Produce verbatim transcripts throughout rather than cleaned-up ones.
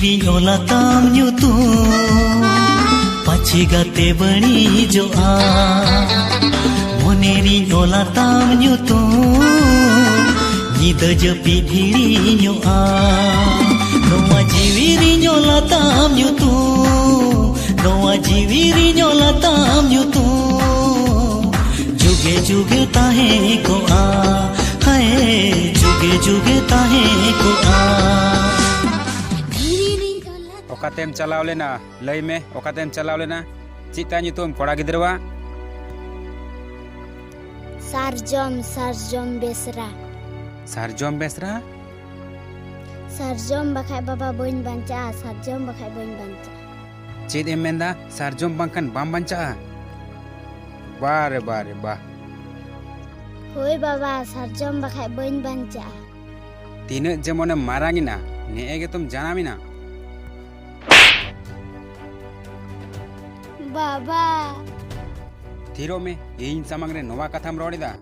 ᱨᱤᱧ ᱚᱞᱟ ᱛᱟᱢ ᱧᱩᱛᱩᱢ, ᱯᱟᱪᱷᱮ ᱜᱟᱛᱮ ᱵᱟᱹᱲᱤᱡᱚᱜᱼᱟ᱾ ᱢᱚᱱᱮ ᱨᱤᱧ ᱚᱞᱟ ᱛᱟᱢ ᱧᱩᱛᱩᱢ, ᱧᱤᱫᱟᱹ ᱡᱟᱹᱯᱤᱫ ᱦᱤᱲᱤᱧᱚᱜᱼᱟ᱾ ᱱᱚᱣᱟ ᱡᱤᱣᱤ ᱨᱤᱧ ᱚᱞᱟ ᱛᱟᱢ ᱧᱩᱛᱩᱢ, ᱱᱚᱣᱟ ᱡᱤᱣᱤ ᱨᱤᱧ ᱚᱞᱟ ᱛᱟᱢ ᱧᱩᱛᱩᱢ, ᱡᱩᱜᱮ ᱡᱩᱜᱮ ᱛᱟᱦᱮᱸ ᱠᱚᱜᱼᱟ᱾ ᱦᱟᱭ, ᱡᱩᱜᱮ ᱡᱩᱜᱮ ᱛᱟᱦᱮᱸ ᱠᱚᱜᱼᱟ᱾ ᱚᱠᱟᱛᱮᱢ ᱪᱟᱞᱟᱣ ᱞᱮᱱᱟ? ᱞᱟᱹᱭ ᱢᱮ, ᱚᱠᱟᱛᱮᱢ ᱪᱟᱞᱟᱣ ᱞᱮᱱᱟ? ᱪᱮᱫ ᱛᱟᱭ ᱧᱩᱛᱩᱢ ᱠᱚᱲᱟ ᱜᱤᱫᱽᱨᱟᱹᱣᱟᱜ? ᱥᱟᱨᱡᱚᱢ, ᱥᱟᱨᱡᱚᱢ ᱵᱮᱥᱨᱟ᱾ ᱥᱟᱨᱡᱚᱢ ᱵᱮᱥᱨᱟ? ᱥᱟᱨᱡᱚᱢ ᱵᱟᱠᱷᱟᱡ ᱵᱟᱵᱟ ᱵᱟᱹᱧ ᱵᱟᱧᱪᱟᱜᱼᱟ, ᱥᱟᱨᱡᱚᱢ ᱵᱟᱠᱷᱟᱡ ᱵᱟᱹᱧ ᱵᱟᱧᱪᱟᱜᱼᱟ᱾ ᱪᱮᱫ ᱮᱢ ᱢᱮᱱᱫᱟ? ᱥᱟᱨᱡᱚᱢ ᱵᱟᱝᱠᱷᱟᱱ ᱵᱟᱢ ᱵᱟᱧᱪᱟᱜᱼᱟ? ᱵᱟ ᱨᱮ ᱵᱟ ᱨᱮ ᱵᱟ᱾ ᱦᱳᱭ ᱵᱟᱵᱟ, ᱥᱟᱨᱡᱚᱢ ᱵᱟᱠᱷᱟᱡ ᱵᱟᱹᱧ ᱵᱟᱧᱪᱟᱜᱼᱟ᱾ ᱛᱤᱱᱟᱹᱜ ᱡᱮᱢᱚᱱᱮᱢ ᱢᱟᱨᱟᱝ ᱮᱱᱟ, ᱱᱮᱜᱼᱮ ᱜᱮᱛᱚᱢ ᱡᱟᱱᱟᱢ ᱮᱱᱟ᱾ ᱵᱟᱵᱟ᱾ ᱛᱷᱤᱨᱚᱜ ᱢᱮ, ᱤᱧ ᱥᱟᱢᱟᱝ ᱨᱮ ᱱᱚᱣᱟ ᱠᱟᱛᱷᱟᱢ ᱨᱚᱲ ᱮᱫᱟ?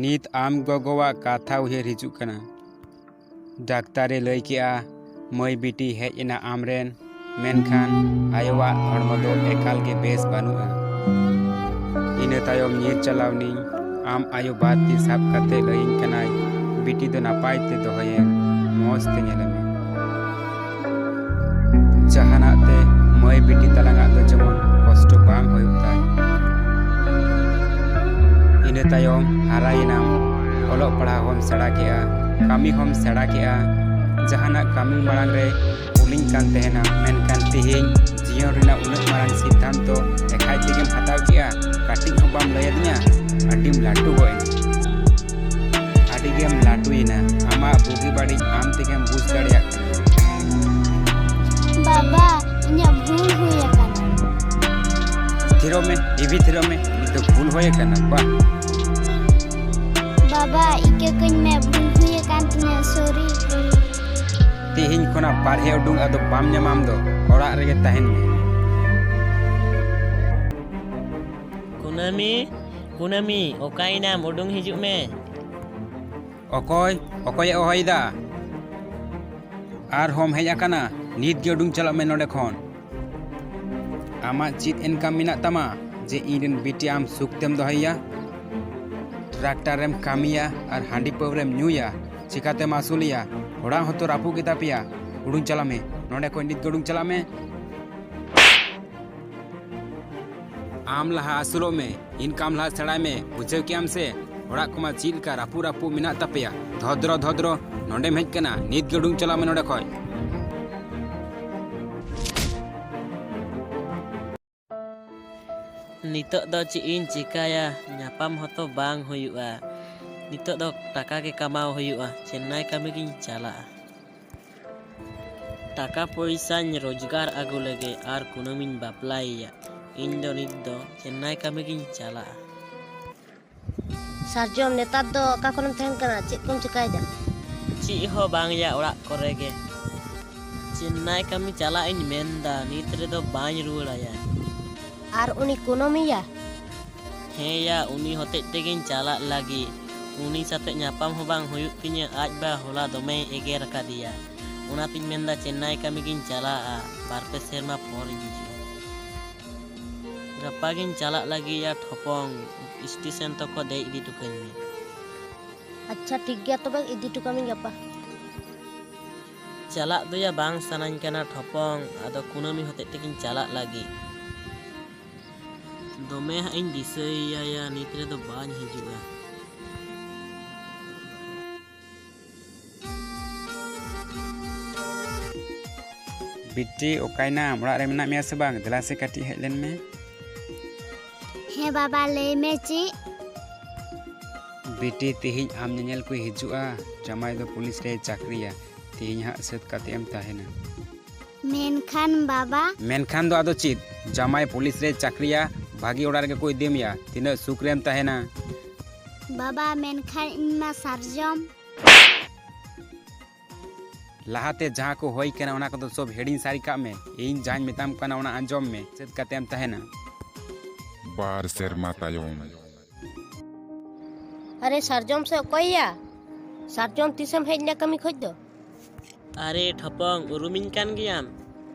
ᱱᱤᱛ ᱟᱢ ᱜᱚᱜᱚᱣᱟᱜ ᱠᱟᱛᱷᱟ ᱩᱭᱦᱟᱹᱨ ᱦᱤᱡᱩᱜ ᱠᱟᱱᱟ᱾ ᱰᱟᱠᱛᱟᱨᱮ ᱞᱟᱹᱭ ᱠᱮᱜᱼᱟ, ᱢᱟᱹᱭ ᱵᱤᱴᱤ ᱦᱮᱡ ᱮᱱᱟ ᱟᱢᱨᱮᱱ, ᱢᱮᱱᱠᱷᱟᱱ ᱟᱭᱳᱣᱟᱜ ᱦᱚᱲᱢᱚ ᱫᱚ ᱮᱠᱟᱞ ᱜᱮ ᱵᱮᱥ ᱵᱟᱹᱱᱩᱜᱼᱟ᱾ ᱤᱱᱟᱹ ᱛᱟᱭᱚᱢ ᱧᱤᱨ ᱪᱟᱞᱟᱣ ᱱᱤᱧ᱾ ᱟᱢ ᱟᱭᱳ ᱵᱟᱨ ᱛᱤ ᱥᱟᱵ ᱠᱟᱛᱮ ᱞᱟᱹᱭᱟᱹᱧ ᱠᱟᱱᱟᱭ, ᱵᱤᱴᱤ ᱫᱚ ᱱᱟᱯᱟᱭ ᱛᱮ ᱫᱚᱦᱚᱭᱮᱢ, ᱢᱚᱡᱽ ᱛᱮ ᱧᱮᱞᱮᱢᱮ᱾ ᱡᱟᱦᱟᱱᱟᱜ ᱛᱮ ᱢᱟᱹᱭ ᱵᱤᱴᱤ ᱛᱟᱞᱟᱝᱟᱜ ᱫᱚ ᱡᱮᱢᱚᱱ ᱠᱚᱥᱴᱚ ᱵᱟᱝ ᱦᱩᱭᱩᱜ ᱛᱟᱭ᱾ ᱤᱱᱟᱹ ᱛᱟᱭᱚᱢ ᱦᱟᱨᱟᱭᱮᱱᱟᱢ, ᱚᱞᱚᱜ ᱯᱟᱲᱦᱟᱣ ᱦᱚᱸᱢ ᱥᱮᱬᱟ ᱠᱮᱜᱼᱟ, ᱠᱟᱹᱢᱤ ᱦᱚᱸᱢ ᱥᱮᱬᱟ ᱠᱮᱜᱼᱟ᱾ ᱡᱟᱦᱟᱱᱟᱜ ᱠᱟᱹᱢᱤ ᱢᱟᱲᱟᱝ ᱨᱮ ᱵᱷᱩᱞᱤᱧ ᱠᱟᱱ ᱛᱟᱦᱮᱱᱟ, ᱢᱮᱱᱠᱷᱟᱱ ᱛᱮᱦᱮᱧ ᱡᱤᱭᱚᱱ ᱨᱮᱱᱟᱜ ᱩᱱᱟᱹᱜ ᱢᱟᱨᱟᱝ ᱥᱤᱫᱽᱫᱷᱟᱱᱛᱚ ᱮᱠᱟᱭ ᱛᱮᱜᱮᱢ ᱦᱟᱛᱟᱣ ᱠᱮᱜᱼᱟ, ᱠᱟᱹᱴᱤᱡ ᱦᱚᱸ ᱵᱟᱢ ᱞᱟᱹᱭ ᱟᱹᱫᱤᱧᱟ, ᱟᱹᱰᱤᱢ ᱞᱟᱹᱴᱩ ᱜᱚᱫ ᱮᱱᱟ᱾ ᱟᱹᱰᱤ ᱜᱮᱢ ᱞᱟᱹᱴᱩᱭᱮᱱᱟ, ᱟᱢᱟᱜ ᱵᱩᱜᱤ ᱵᱟᱹᱲᱤᱡ ᱟᱢ ᱛᱮᱜᱮᱢ ᱵᱩᱡᱽ ᱫᱟᱲᱮᱭᱟᱜ ᱠᱟᱱᱟ᱾ ᱵᱟᱵᱟ, ᱤᱧᱟᱹᱜ ᱵᱷᱩᱞ ᱦᱩᱭ ᱟᱠᱟᱱᱟ᱾ ᱛᱷᱤᱨᱚᱜ ᱢᱮ, ᱤᱵᱷᱤ, ᱛᱷᱤᱨᱚᱜ ᱢᱮ, ᱱᱤᱛ ᱫᱚ ᱵᱷᱩᱞ ᱦᱩᱭ ᱟᱠᱟᱱᱟ, ᱵᱟᱦ᱾ ᱵᱟᱵᱟ, ᱤᱠᱟᱹ ᱠᱟᱹᱧ ᱢᱮ, ᱵᱷᱩᱞ ᱦᱩᱭ ᱟᱠᱟᱱ ᱛᱤᱧᱟᱹ, ᱥᱚᱨᱤ᱾ ᱛᱮᱦᱮᱧ ᱠᱷᱚᱱᱟᱜ ᱵᱟᱨᱦᱮ ᱩᱰᱩᱝ ᱟᱫᱚ ᱵᱟᱢ ᱧᱟᱢᱟ, ᱟᱢ ᱫᱚ ᱚᱲᱟᱜ ᱨᱮᱜᱮ ᱛᱟᱦᱮᱱ ᱢᱮ᱾ ᱠᱩᱱᱟᱹᱢᱤ, ᱠᱩᱱᱟᱹᱢᱤ, ᱚᱠᱟᱭᱮᱱᱟᱢ? ᱩᱰᱩᱝ ᱦᱤᱡᱩᱜ ᱢᱮ᱾ ᱚᱠᱚᱭ? ᱚᱠᱚᱭᱮ ᱦᱚᱦᱚᱭᱮᱫᱟ? ᱟᱨᱦᱚᱸᱢ ᱦᱮᱡ ᱟᱠᱟᱱᱟ? ᱱᱤᱛ ᱜᱮ ᱩᱰᱩᱝ ᱪᱟᱞᱟᱜ ᱢᱮ ᱱᱚᱰᱮ ᱠᱷᱚᱱ᱾ ᱟᱢᱟᱜ ᱪᱮᱫ ᱤᱱᱠᱟᱢ ᱢᱮᱱᱟᱜ ᱛᱟᱢᱟ ᱡᱮ ᱤᱧ ᱨᱮᱱ ᱵᱤᱴᱤ ᱟᱢ ᱥᱩᱠ ᱛᱮᱢ ᱫᱚᱦᱚᱭᱮᱭᱟ? ᱴᱨᱟᱠᱴᱟᱨ ᱨᱮᱢ ᱠᱟᱹᱢᱤᱭᱟ ᱟᱨ ᱦᱟᱺᱰᱤ ᱯᱟᱹᱣᱨᱟᱹᱢ ᱧᱩᱭᱟ, ᱪᱤᱠᱟᱛᱮᱢ ᱟᱹᱥᱩᱞᱮᱭᱟ? ᱚᱲᱟᱜ ᱦᱚᱸᱛᱚ ᱨᱟᱹᱯᱩᱫ ᱜᱮᱛᱟ ᱯᱮᱭᱟ᱾ ᱩᱰᱩᱝ ᱪᱟᱞᱟᱜ ᱢᱮ ᱱᱚᱰᱮ ᱠᱷᱚᱱ, ᱱᱤᱛ ᱜᱮ ᱩᱰᱩᱝ ᱪᱟᱞᱟᱜ ᱢᱮ᱾ ᱟᱢ ᱞᱟᱦᱟ ᱟᱹᱥᱩᱞᱚᱜ ᱢᱮ, ᱤᱱᱠᱟᱢ ᱞᱟᱦᱟ ᱥᱮᱬᱟᱭ ᱢᱮ, ᱵᱩᱡᱷᱟᱹᱣ ᱠᱮᱜᱼᱟᱢ ᱥᱮ? ᱚᱲᱟᱜ ᱠᱚᱢᱟ ᱪᱮᱫ ᱞᱮᱠᱟ ᱨᱟᱹᱯᱩᱫ ᱨᱟᱹᱯᱩᱫ ᱢᱮᱱᱟᱜ ᱛᱟᱯᱮᱭᱟ᱾ ᱫᱷᱚᱫᱨᱚ ᱫᱷᱚᱫᱨᱚ, ᱱᱚᱰᱮᱢ ᱦᱮᱡ ᱠᱟᱱᱟ, ᱱᱤᱛ ᱜᱮ ᱩᱰᱩᱝ ᱪᱟᱞᱟᱜ ᱢᱮ ᱱᱚᱰᱮ ᱠᱷᱚᱡ᱾ ᱱᱤᱛᱚᱜ ᱫᱚ ᱪᱮᱫ ᱤᱧ ᱪᱤᱠᱟᱹᱭᱟ? ᱧᱟᱯᱟᱢ ᱦᱚᱸᱛᱚ ᱵᱟᱝ ᱦᱩᱭᱩᱜᱼᱟ᱾ ᱱᱤᱛᱚᱜ ᱫᱚ ᱴᱟᱠᱟ ᱜᱮ ᱠᱟᱢᱟᱣ ᱦᱩᱭᱩᱜᱼᱟ᱾ ᱪᱮᱱᱱᱟᱭ ᱠᱟᱹᱢᱤ ᱜᱤᱧ ᱪᱟᱞᱟᱜᱼᱟ᱾ ᱴᱟᱠᱟ ᱯᱚᱭᱥᱟᱧ ᱨᱳᱡᱽᱜᱟᱨ ᱟᱹᱜᱩ ᱞᱮᱜᱮ ᱟᱨ ᱠᱩᱱᱟᱹᱢᱤᱧ ᱵᱟᱯᱞᱟᱭᱮᱭᱟ᱾ ᱤᱧ ᱫᱚ ᱱᱤᱛ ᱫᱚ ᱪᱮᱱᱱᱟᱭ ᱠᱟᱹᱢᱤ ᱜᱤᱧ ᱪᱟᱞᱟᱜᱼᱟ᱾ ᱥᱟᱨᱡᱚᱢ, ᱱᱮᱛᱟᱨ ᱫᱚ ᱚᱠᱟ ᱠᱚᱨᱮᱢ ᱛᱟᱦᱮᱱ ᱠᱟᱱᱟ? ᱪᱮᱫ ᱠᱚᱢ ᱪᱮᱠᱟᱭᱮᱫᱟ? ᱪᱮᱫ ᱦᱚᱸ ᱵᱟᱝ ᱭᱟ, ᱚᱲᱟᱜ ᱠᱚᱨᱮ ᱜᱮ᱾ ᱪᱮᱱᱱᱟᱭ ᱠᱟᱹᱢᱤ ᱪᱟᱞᱟᱜ ᱤᱧ ᱢᱮᱱᱫᱟ, ᱱᱤᱛ ᱨᱮᱫᱚ ᱵᱟᱹᱧ ᱨᱩᱣᱟᱹᱲᱟᱭᱟ᱾ ᱟᱨ ᱩᱱᱤ ᱠᱩᱱᱟᱹᱢᱤᱭᱟ? ᱦᱮᱸ ᱭᱟ, ᱩᱱᱤ ᱦᱚᱛᱮᱡ ᱛᱮᱜᱮᱧ ᱪᱟᱞᱟᱜ ᱞᱟᱹᱜᱤᱫ᱾ ᱩᱱᱤ ᱥᱟᱛᱮ ᱧᱟᱯᱟᱢ ᱦᱚᱸ ᱵᱟᱝ ᱦᱩᱭᱩᱜ ᱛᱤᱧᱟᱹ᱾ ᱟᱡ ᱵᱟ ᱦᱚᱞᱟ ᱫᱚᱢᱮᱭ ᱮᱜᱮᱨ ᱟᱠᱟᱫᱮᱭᱟ᱾ ᱚᱱᱟᱛᱤᱧ ᱢᱮᱱᱫᱟ ᱪᱮᱱᱱᱟᱭ ᱠᱟᱹᱢᱤ ᱜᱤᱧ ᱪᱟᱞᱟᱜᱼᱟ, ᱵᱟᱨ ᱯᱮ ᱥᱮᱨᱢᱟ ᱯᱚᱨᱤᱧ ᱦᱤᱡᱩᱜᱼᱟ᱾ ᱜᱟᱯᱟ ᱜᱤᱧ ᱪᱟᱞᱟᱜ ᱞᱟᱹᱜᱤᱫ ᱭᱟ ᱴᱷᱚᱯᱚᱝ, ᱥᱴᱮᱥᱚᱱ ᱛᱚᱠᱚ ᱫᱮᱡ ᱤᱫᱤ ᱦᱚᱴᱚ ᱠᱟᱹᱧ ᱢᱮ᱾ ᱟᱪᱪᱷᱟ, ᱴᱷᱤᱠ ᱜᱮᱭᱟ, ᱛᱚᱵᱮ ᱤᱫᱤ ᱦᱚᱴᱚ ᱠᱟᱹᱢᱤᱧ ᱜᱟᱯᱟ᱾ ᱪᱟᱞᱟᱜ ᱫᱚᱭᱟ ᱵᱟᱝ ᱥᱟᱱᱟᱧ ᱠᱟᱱᱟ ᱴᱷᱚᱯᱚᱝ, ᱟᱫᱚ ᱠᱩᱱᱟᱹᱢᱤ ᱦᱚᱛᱮᱡ ᱛᱮᱜᱤᱧ ᱪᱟᱞᱟᱜ ᱞᱟᱹᱜᱤᱫ᱾ ᱫᱚᱢᱮ ᱦᱟᱸᱜ ᱤᱧ ᱫᱤᱥᱟᱹᱭᱮᱭᱟ, ᱱᱤᱛ ᱨᱮᱫᱚ ᱵᱟᱹᱧ ᱦᱤᱡᱩᱜᱼᱟ᱾ ᱵᱤᱴᱤ, ᱚᱠᱟᱭᱱᱟᱢ? ᱚᱲᱟᱜ ᱨᱮ ᱢᱮᱱᱟᱜ ᱢᱮᱭᱟ ᱥᱮ ᱵᱟᱝ? ᱫᱮᱞᱟ ᱥᱮ ᱠᱟᱹᱴᱤᱡ ᱦᱮᱡ ᱞᱮᱱ ᱢᱮ᱾ ᱦᱮᱸ ᱵᱟᱵᱟ, ᱞᱟᱹᱭ ᱢᱮ ᱪᱮᱫ? ᱵᱤᱴᱤ, ᱛᱮᱦᱮᱧ ᱟᱢ ᱧᱮᱧᱮᱞ ᱠᱚ ᱦᱤᱡᱩᱜᱼᱟ᱾ ᱡᱟᱢᱟᱭ ᱫᱚ ᱯᱩᱞᱤᱥ ᱨᱮᱭ ᱪᱟᱹᱠᱨᱤᱭᱟ᱾ ᱛᱮᱦᱮᱧ ᱦᱟᱸᱜ ᱥᱟᱹᱛ ᱠᱟᱛᱮ ᱮᱢ ᱛᱟᱦᱮᱱᱟ᱾ ᱢᱮᱱᱠᱷᱟᱱ ᱵᱟᱵᱟ᱾ ᱢᱮᱱᱠᱷᱟᱱ ᱫᱚ ᱟᱫᱚ ᱪᱮᱫ? ᱡᱟᱢᱟᱭ ᱯᱩᱞᱤᱥ ᱨᱮᱭ ᱪᱟᱹᱠᱨᱤᱭᱟ, ᱵᱷᱟᱹᱜᱤ ᱚᱲᱟᱜ ᱨᱮᱜᱮ ᱠᱚ ᱤᱫᱤ ᱢᱮᱭᱟ, ᱛᱤᱱᱟᱹᱜ ᱥᱩᱠ ᱨᱮᱢ ᱛᱟᱦᱮᱱᱟ᱾ ᱵᱟᱵᱟ, ᱢᱮᱱᱠᱷᱟᱱ ᱤᱧ ᱢᱟ ᱥᱟᱨᱡᱚᱢ᱾ ᱞᱟᱦᱟᱛᱮ ᱡᱟᱦᱟᱸ ᱠᱚ ᱦᱩᱭ ᱠᱟᱱᱟ, ᱚᱱᱟ ᱠᱚᱫᱚ ᱥᱚᱵ ᱦᱤᱲᱤᱧ ᱥᱟᱹᱨᱤ ᱠᱟᱜ ᱢᱮ᱾ ᱤᱧ ᱡᱟᱦᱟᱸᱧ ᱢᱮᱛᱟᱢ ᱠᱟᱱᱟ, ᱚᱱᱟ ᱟᱸᱡᱚᱢ ᱢᱮ᱾ ᱥᱟᱹᱛ ᱠᱟᱛᱮᱢ ᱛᱟᱦᱮᱱᱟ᱾ ᱵᱟᱨ ᱥᱮᱨᱢᱟ ᱛᱟᱭᱚᱢ᱾ ᱟᱨᱮ ᱥᱟᱨᱡᱚᱢ ᱥᱮ ᱚᱠᱚᱭᱭᱟ? ᱥᱟᱨᱡᱚᱢ, ᱛᱤᱥᱮᱢ ᱦᱮᱡ ᱮᱱᱟ ᱠᱟᱹᱢᱤ ᱠᱷᱚᱡ ᱫᱚ? ᱟᱨᱮ ᱴᱷᱚᱯᱚᱝ, ᱩᱨᱩᱢᱤᱧ ᱠᱟᱱ ᱜᱮᱭᱟᱢ?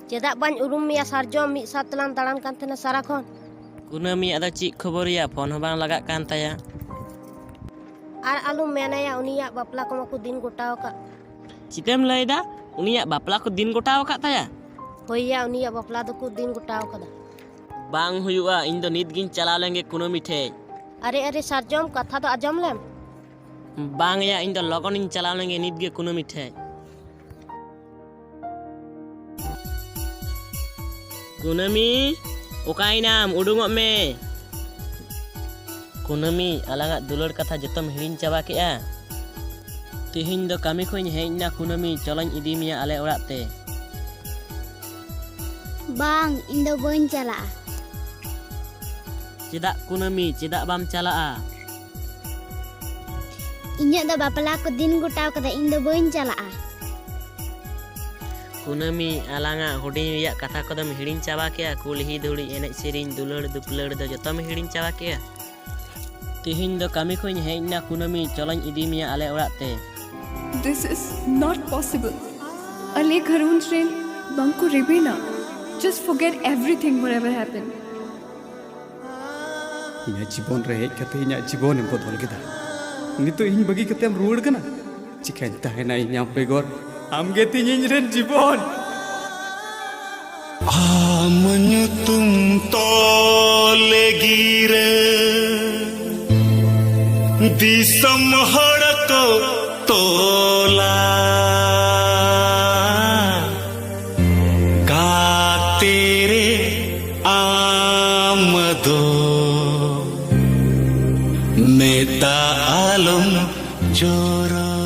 ᱪᱮᱫᱟᱜ ᱵᱟᱹᱧ ᱩᱨᱩᱢ ᱢᱮᱭᱟ ᱥᱟᱨᱡᱚᱢ, ᱢᱤᱫ ᱥᱟᱶ ᱛᱮᱞᱟᱝ ᱫᱟᱬᱟᱱ ᱠᱟᱱ ᱛᱟᱦᱮᱱᱟ ᱥᱟᱨᱟᱠᱷᱚᱱ᱾ ᱠᱩᱱᱟᱹᱢᱤᱭᱟᱜ ᱫᱚ ᱪᱮᱫ ᱠᱷᱚᱵᱚᱨ ᱭᱟ, ᱯᱷᱳᱱ ᱦᱚᱸ ᱵᱟᱝ ᱞᱟᱜᱟᱜ ᱠᱟᱱ ᱛᱟᱭᱟ᱾ ᱟᱨ ᱟᱞᱚᱢ ᱢᱮᱱᱟᱭᱟ, ᱩᱱᱤᱭᱟᱜ ᱵᱟᱯᱞᱟ ᱠᱚᱢᱟ ᱠᱚ ᱫᱤᱱ ᱜᱚᱴᱟᱣ ᱟᱠᱟᱫ᱾ ᱪᱮᱫ ᱮᱢ ᱞᱟᱹᱭᱫᱟ? ᱩᱱᱤᱭᱟᱜ ᱵᱟᱯᱞᱟ ᱠᱚ ᱫᱤᱱ ᱜᱚᱴᱟᱣ ᱟᱠᱟᱫ ᱛᱟᱭᱟ? ᱦᱳᱭ ᱭᱟ, ᱩᱱᱤᱭᱟᱜ ᱵᱟᱯᱞᱟ ᱫᱚᱠᱚ ᱫᱤᱱ ᱜᱚᱴᱟᱣ ᱟᱠᱟᱫᱟ᱾ ᱵᱟᱝ ᱦᱩᱭᱩᱜᱼᱟ, ᱤᱧ ᱫᱚ ᱱᱤᱛ ᱜᱤᱧ ᱪᱟᱞᱟᱣ ᱞᱮᱱ ᱜᱮ ᱠᱩᱱᱟᱹᱢᱤ ᱴᱷᱮᱡ᱾ ᱟᱨᱮ ᱟᱨᱮ ᱥᱟᱨᱡᱚᱢ, ᱠᱟᱛᱷᱟ ᱫᱚ ᱟᱸᱡᱚᱢ ᱞᱮᱢ᱾ ᱵᱟᱝ ᱭᱟ, ᱤᱧ ᱫᱚ ᱞᱚᱜᱚᱱᱤᱧ ᱪᱟᱞᱟᱣ ᱞᱮᱱ ᱜᱮ ᱱᱤᱛ ᱜᱮ ᱠᱩᱱᱟᱹᱢᱤ ᱴᱷᱮᱡ᱾ ᱠᱩᱱᱟᱹᱢᱤ, ᱚᱠᱟᱭᱮᱱᱟᱢ? ᱩᱰᱩᱝᱚᱜ ᱢᱮ᱾ ᱠᱩᱱᱟᱹᱢᱤ, ᱟᱞᱟᱝᱟᱜ ᱫᱩᱞᱟᱹᱲ ᱠᱟᱛᱷᱟ ᱡᱚᱛᱚᱢ ᱦᱤᱲᱤᱧ ᱪᱟᱵᱟ ᱠᱮᱜᱼᱟ? ᱛᱤᱦᱤᱧ ᱫᱚ ᱠᱟᱹᱢᱤ ᱠᱷᱚᱡ ᱤᱧ ᱦᱮᱡ ᱮᱱᱟ ᱠᱩᱱᱟᱹᱢᱤ, ᱪᱚᱞᱚᱧ ᱤᱫᱤ ᱢᱮᱭᱟ ᱟᱞᱮ ᱚᱲᱟᱜ ᱛᱮ᱾ ᱵᱟᱝ, ᱤᱧ ᱫᱚ ᱵᱟᱹᱧ ᱪᱟᱞᱟᱜᱼᱟ᱾ ᱪᱮᱫᱟᱜ ᱠᱩᱱᱟᱹᱢᱤ, ᱪᱮᱫᱟᱜ ᱵᱟᱢ ᱪᱟᱞᱟᱜᱼᱟ? ᱤᱧᱟᱹᱜ ᱫᱚ ᱵᱟᱯᱞᱟ ᱠᱚ ᱫᱤᱱ ᱜᱚᱴᱟᱣ ᱠᱟᱫᱟ, ᱤᱧ ᱫᱚ ᱵᱟᱹᱧ ᱪᱟᱞᱟᱜᱼᱟ᱾ ᱠᱩᱱᱟᱹᱢᱤ, ᱟᱞᱟᱝᱟᱜ ᱦᱩᱰᱤᱧ ᱨᱮᱭᱟᱜ ᱠᱟᱛᱷᱟ ᱠᱚᱫᱚᱢ ᱦᱤᱲᱤᱧ ᱪᱟᱵᱟ ᱠᱮᱜᱼᱟ? ᱠᱩᱞᱦᱤ ᱫᱷᱩᱲᱤ, ᱮᱱᱮᱡ ᱥᱮᱨᱮᱧ, ᱫᱩᱞᱟᱹᱲ ᱫᱩᱯᱞᱟᱹᱲ ᱫᱚ ᱡᱚᱛᱚᱢ ᱦᱤᱲᱤᱧ ᱪᱟᱵᱟ ᱠᱮᱜᱼᱟ? ᱛᱤᱦᱤᱧ ᱫᱚ ᱠᱟᱹᱢᱤ ᱠᱷᱚᱡ ᱤᱧ ᱦᱮᱡ ᱮᱱᱟ ᱠᱩᱱᱟᱹᱢᱤ, ᱪᱚᱞᱚᱧ ᱤᱫᱤ ᱢᱮᱭᱟ ᱟᱞᱮ ᱚᱲᱟᱜ ᱛᱮ᱾ This is not possible. ᱟᱞᱮ ᱜᱷᱟᱨᱚᱸᱡᱽ ᱨᱮᱱ ᱵᱟᱝᱠᱚ ᱨᱮᱵᱮᱱᱟ᱾ Just forget everything, whatever happened. ᱤᱧᱟᱹᱜ ᱡᱤᱵᱚᱱ ᱨᱮ ᱦᱮᱡ ᱠᱟᱛᱮ ᱤᱧᱟᱹᱜ ᱡᱤᱵᱚᱱᱮᱢ ᱵᱚᱫᱚᱞ ᱠᱮᱫᱟ᱾ ᱱᱤᱛᱚᱜ ᱤᱧ ᱵᱟᱹᱜᱤ ᱠᱟᱛᱮᱢ ᱨᱩᱣᱟᱹᱲ ᱠᱟᱱᱟ? ᱪᱤᱠᱟᱹᱧ ᱛᱟᱦᱮᱱᱟ ᱤᱧ ᱟᱢ ᱵᱮᱜᱚᱨ? ᱟᱢ ᱜᱮ ᱛᱤᱧ ᱤᱧ ᱨᱮᱱ ᱡᱤᱵᱚᱱ᱾ ᱟᱢ ᱧᱩᱛᱩᱢ ᱛᱚᱞᱮ ᱜᱤᱨᱟᱹ ᱫᱤᱥᱚᱢ ᱦᱚᱲ ᱠᱚ ᱛᱚᱞᱟ᱾ ᱜᱟᱛᱮ ᱨᱮ ᱟᱢ ᱫᱚ ᱢᱮᱫ ᱫᱟᱜ ᱟᱞᱚᱢ ᱡᱚᱨᱚ᱾